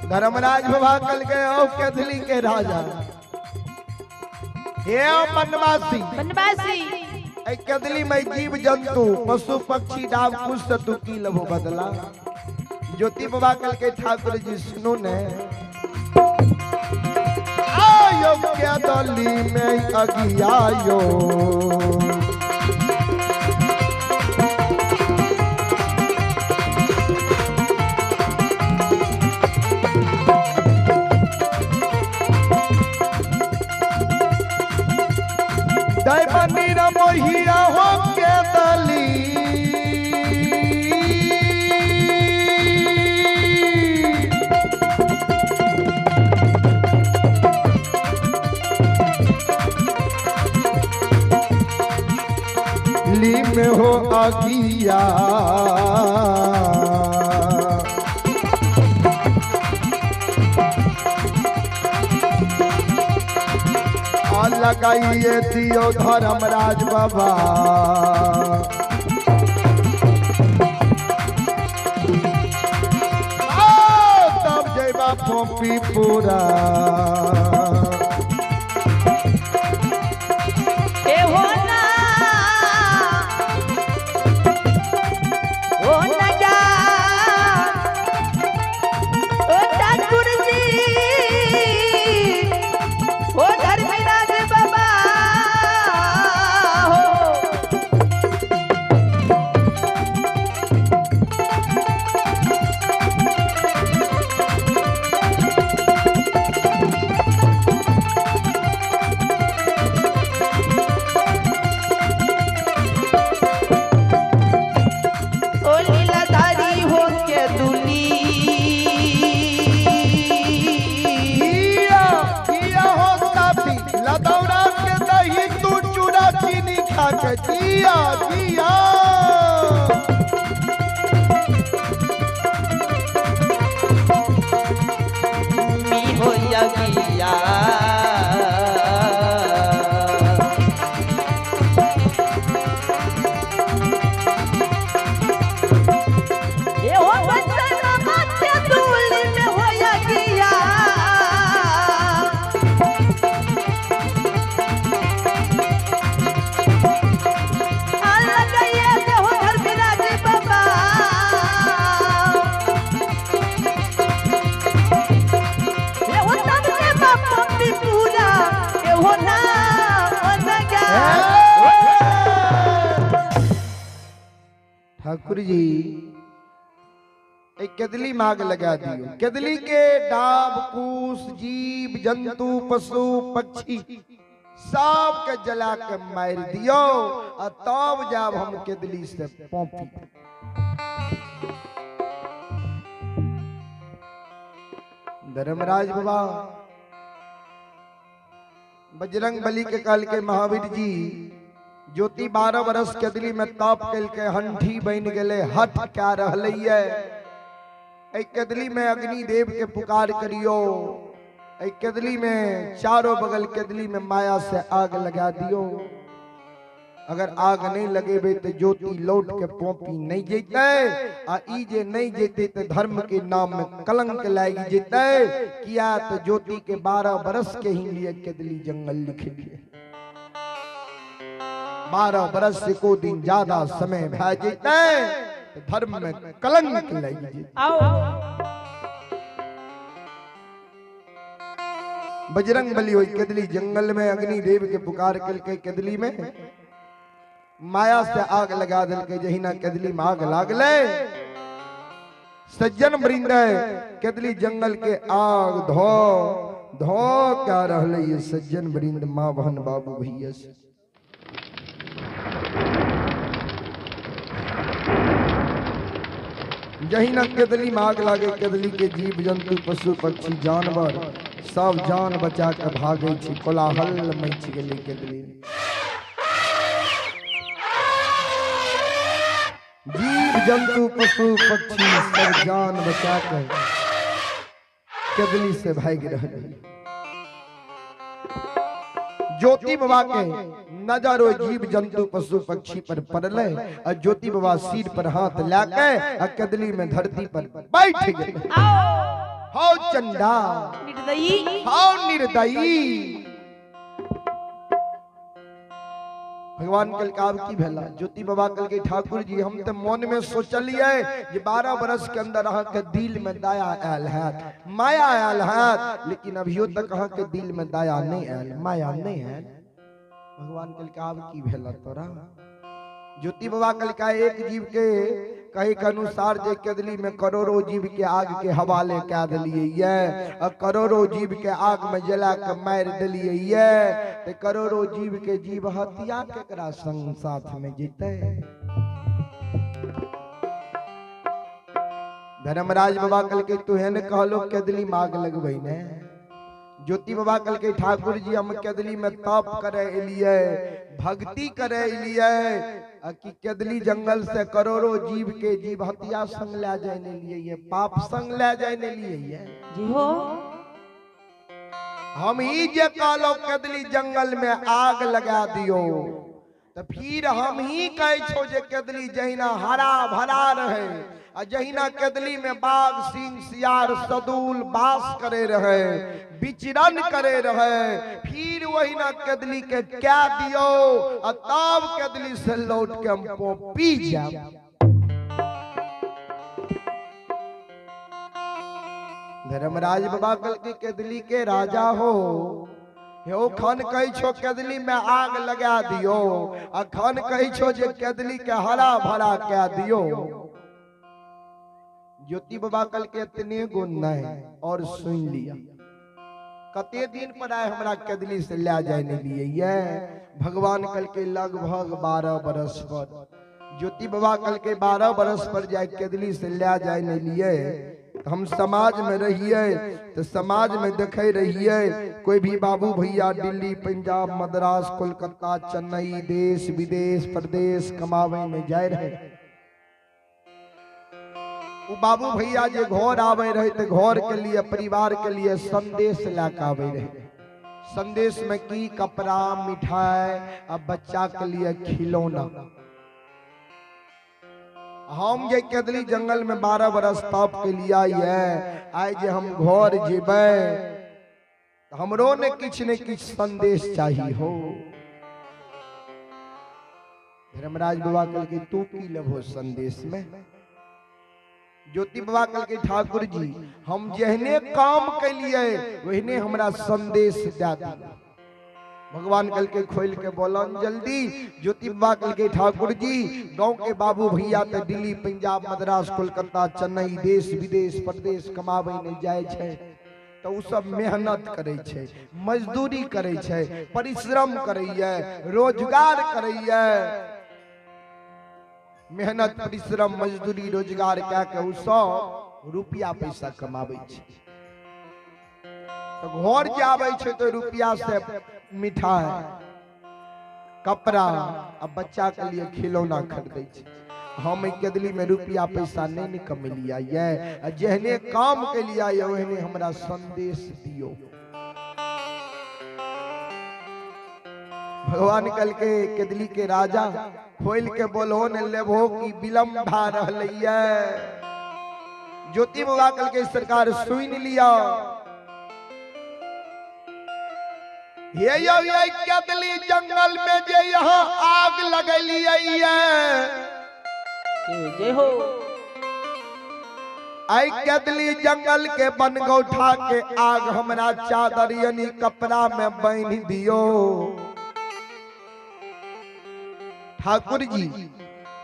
धर्मराज बाबा कल के ओ केदली के राजा हे बनवासी बनवासी ए केदली में जीव जंतु पशु पक्षी डाव कुछ से तू की लबो बदला। ज्योति बाबा कल के ठाकुर जी सुनो ने आयो केदली में अगियायो मोहिया हो केदली ली में हो अगिया लगाइए दियो धर्मराज बाबा तब जयबा फोपी पूरा ए हो ना ओ ना जा ओ ठाकुर जी ओ धर्मराज बाबा हो। ओ लीलाधारी हो के दुली किया किया हो तापी लदौरा के दही तू चूड़ा चीनी खा के जिया जिया मी हो यगिया ए हो बंदर माथे दूली में हो यगिया लगाइए हो धर्मराज बाबा ए हो तब से बापा भी पूरा ए हो ना ओ नगा। ठाकुर जी एक केदली माग लगा दियो। केदली के डाब कूस जीव जंतु पशु पक्षी सब के जला के मार दियो आ तब जाब हम केदली से पौपी। धर्मराज बाबा बजरंग बली के कहल के महावीर जी ज्योति 12 बरस केदली में तप कल के हंठी बन गए हट क्या रहलै है। केदली में अग्निदेव के पुकार करियो, केदली में चारों बगल केदली में माया से आग लगा दियो। अगर आग नहीं लगेबे तो ज्योति लौट के पोपी नहीं जैते आ ई जे नहीं जैते तो धर्म के नाम में कलंक लाग जैते। किया तो ज्योति के 12 बरस के ही लिए केदली जंगल लिख लिए। 12 बरस से को दिन ज्यादा समय भा जैते तो धर्म में कलंक लाग जैते। आओ बजरंग बली हुई केदली जंगल में अग्निदेव के पुकार के केदली में माया से आग लगा दिल के जहिना केदली में आग लागले सज्जन वृंद केदली जंगल के आग धो धो क्या रहले ये सज्जन वृंद माँ बहन बाबू भैया से। जहिना केदली में आग लागे केदली के जीव जंतु पशु पक्षी जानवर सब जान बचा के भागे छी, कोलाहल मच गेलै केदली। जीव जंतु पशु पक्षी सब जान बचा के केदली से भाग रहे। ज्योति बाबा के नजर जीव जंतु पशु पक्षी पर पड़ले और ज्योति बाबा सिर पर हाथ लाके और केदली में धरती पर बैठ गए। हौ चंडा, निर्दयी, हौ निर्दयी। भगवान कहलकै आब की भेला? ज्योति बाबा कहलकै ठाकुर जी हम तो मन में सोचलिए जे 12 बरस के अंदर अहाँ के दिल में दया आयल हैत, माया आयल हैत, लेकिन अभियो तक अहाँ के दिल में दया नहीं आयल, माया नहीं आयल। भगवान कहलकै आब की भेला तोरा? ज्योति बाबा कहलकै एक जीव के कहे के अनुसार जे केदली में करोड़ों जीव के आग के हवाले कह दिलिए ये, और करोड़ों जीव के आग में जला के मार दिलिए ये, ते करोड़ों जीव के जीव हत्या केकरा संग साथ में जीते? धर्मराज बाबा कहलकै तू हेन कहलो केदली में आग लगबै ने? ज्योति बाबा कहलकै ठाकुर जी हम केदली में तप करे एलिए, भक्ति करे एलिए, आ कि केदली जंगल से करोड़ों जीव के जीव हत्या संग ले जाए ने लिए ये, पाप संग ले जाए ने लिए ये। जी हो। हम ही जे कहलो केदली जंगल में आग लगा दियो, तो फिर हम ही कहे छो जे केदली जहिना हरा भरा रहे, आ जहिना केदली में बाघ सिंह सियार सदूल बास करे रहे, विचरण करे रहे, फिर वही ना केदली के क्या दियो, आ तब केदली से लौट के हम पी जाब। धर्मराज बाबा कहलकै केदली के राजा हो, यो खन कही छो केदली में आग लगा दियो, आ खन कही छो जे केदली के हरा भरा कह दियो। ज्योति बाबा कल के इतने गो नहीं और सुन लिया, कते दिन पर आए हमरा केदली से ले जाए नहीं लिए ये? भगवान कल के लगभग 12 बरस पर। ज्योति बाबा कल के 12 बरस पर जाए केदली से ले जाए नहीं लिए। हम समाज में रहिए तो समाज में देखे रहिए, कोई भी बाबू भैया दिल्ली पंजाब मद्रास कोलकाता चेन्नई देश विदेश प्रदेश कमावे में जाए रहे, वो बाबू भैया जे घर आवे रहे तो घर के लिए परिवार के लिए संदेश लैके आवे रहे। संदेश में की कपड़ा मिठाई और बच्चा के लिए खिलौना। हम जे केदली जंगल में 12 बरस तप के लिए आई है, आए जे हम घर जेबे हमरो ने किछ ने किछ संदेश चाहिए हो। धर्मराज बाबा कहलकै तू की लेबहो संदेश में? ज्योति बाबा कहलकै ठाकुर जी हम जेहने काम के लिए वहने हमरा संदेश दे दिया। भगवान कहलकै खोल के बोलन जल्दी। ज्योति बाबा कहलकै ठाकुर जी गांव के बाबू भैया तो दिल्ली पंजाब मद्रास कोलकाता चेन्नई देश विदेश प्रदेश कमावे नहीं जाए छै, तो उ सब मेहनत करे छै, मजदूरी करे छै, परिश्रम करैए, रोजगार करैए। मेहनत परिश्रम मजदूरी रोजगार कए के उ सब रुपया पैसा कमाबै छै। तो घर जे आबै छै तो रुपया से मिठाई कपड़ा आ बच्चा के लिए खिलौना खरीदै छै। हम केदली में रुपया पैसा नहीं ने कमेलिया ये, आ जेहने काम के लिए ये ओहने हमरा संदेश दियो। भगवान कहलकै केदली के राजा खोल के बोलो ने लेबो कि विलम्ब भा रहलैये। ज्योति बाबा कहलकै सरकार सुन लिया, हे यौ ये केदली जंगल में जे यहाँ आग लगलियै ये, जय हो। आई केदली जंगल के बनगौठा के आग हमरा चादर यानी कपड़ा में बांध दियो। ठाकुर जी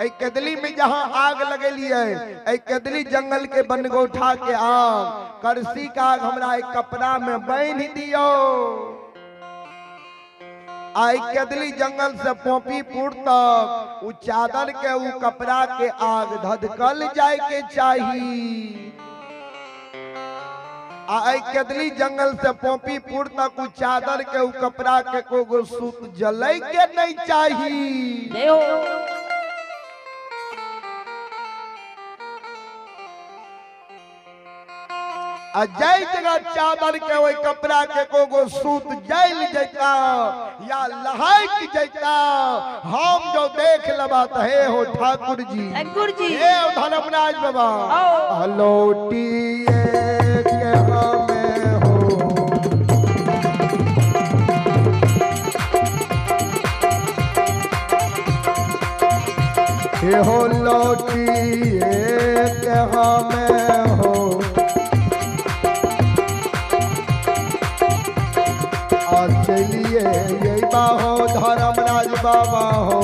ऐ केदली में जहां आग लगेलिए, ऐ केदली जंगल के बनगौठा के आग करसी का आग हमरा एक कपड़ा में बांध दियो। आई केदली जंगल से पोपीपुर तक उ चादर के उ कपड़ा के आग धधकल जाए के चाही। आई केदली जंगल से पोपीपुर तक उ चादर के उ कपड़ा के को सूत जले के नहीं चाही। आ जाई जगह चादर के वही कपड़ा के कोगो सूत जल जैता या लहक जैता, हम जो देख लबा त हे हो ठाकुर जी, ठाकुर जी, हे धर्मराज बाबा। अलोटी के के हमें हो। हो लौटिए के हमें हो। आ चलिए ये बाहो धर्मराज बाबा हो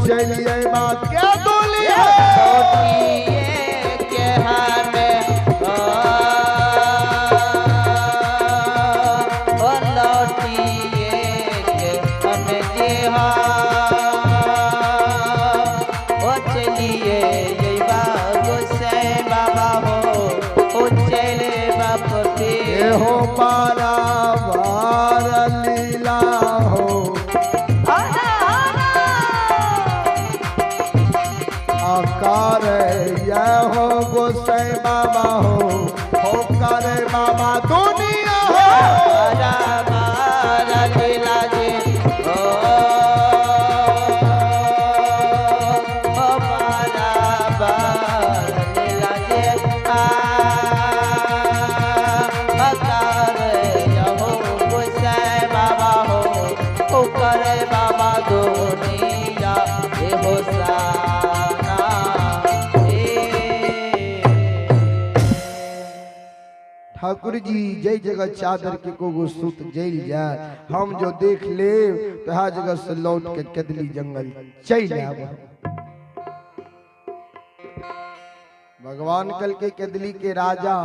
चलिए माँ क्या बोली के हमें हो लौटिए के हमें जी हो चलिए ये गोसाई बाबा हो चले बाप हो पारा बार लीला हो आकार यह हो गोसाई बाबा हो करे बाबा दुनिया हो लीला जी हो बार लीला जी आकार हो गोसाई बाबा हो करे बाबा दुनिया हो साना। ठाकुर जी जय जगह चादर के को सूत जल जाए हम जो देख ले तो हर जगह से लौट के कदली जंगल चल आब। भगवान कल के कदली के राजा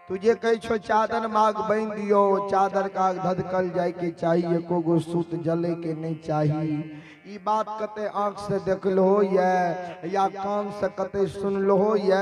तुझे कही छो चादर माग बन दियो, चादर का धधकल जाए के चाहिए, को सूत जले के नहीं चाहिए। ई बात कते आंख से देख लो या कान से कते सुन लो या।